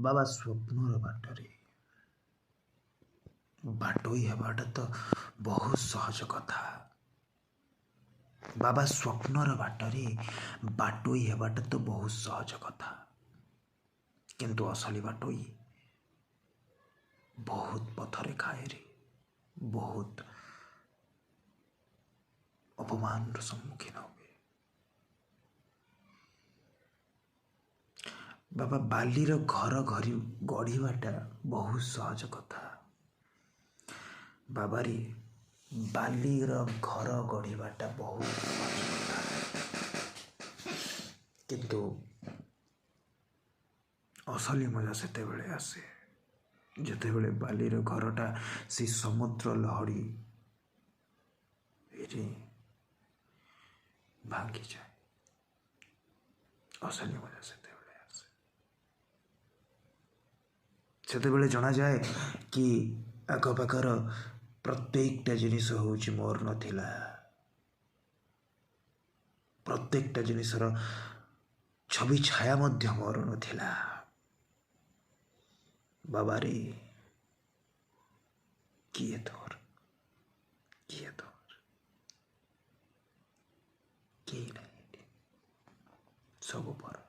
ବାବା ସ୍ୱପ୍ନର ବାଟରେ ବାଟୋଇ ହେବାଟା ତ ବହୁତ ସହଜ କଥା। ବାବା ସ୍ୱପ୍ନର ବାଟରେ ବାଟୋଇ ହେବାଟା ତ ବହୁତ ସହଜ କଥା, କିନ୍ତୁ ଅସଲି ବାଟୋଇ ବହୁତ ପଥରେ ଖାଏରେ, ବହୁତ ଅପମାନର ସମ୍ମୁଖୀନ ହୁଏ। ବାବା ବାଲିର ଘର ଘରି ଗଢ଼ିବାଟା ବହୁତ ସହଜ କଥା। ବାବାରେ ବାଲିର ଘର ଗଢ଼ିବାଟା ବହୁତ ସହଜ କଥା, କିନ୍ତୁ ଅସଲି ମଜା ସେତେବେଳେ ଆସେ ଯେତେବେଳେ ବାଲିର ଘରଟା ସେଇ ସମୁଦ୍ର ଲହଡ଼ିରେ ଭାଙ୍ଗିଯାଏ। ଅସଲି ମଜା ସେତେବେଳେ ଆସେ, ସେତେବେଳେ ଜଣାଯାଏ କି ଆଖପାଖର ପ୍ରତ୍ୟେକଟା ଜିନିଷ ହେଉଛି ମୋର ନଥିଲା, ପ୍ରତ୍ୟେକଟା ଜିନିଷର ଛବି ଛାୟା ମଧ୍ୟ ମୋର ନଥିଲା। ବାବାରେ କିଏ ତୋର, କିଏ ତୋର, କେହି ନାହିଁ ଏଠି, ସବୁ ପର।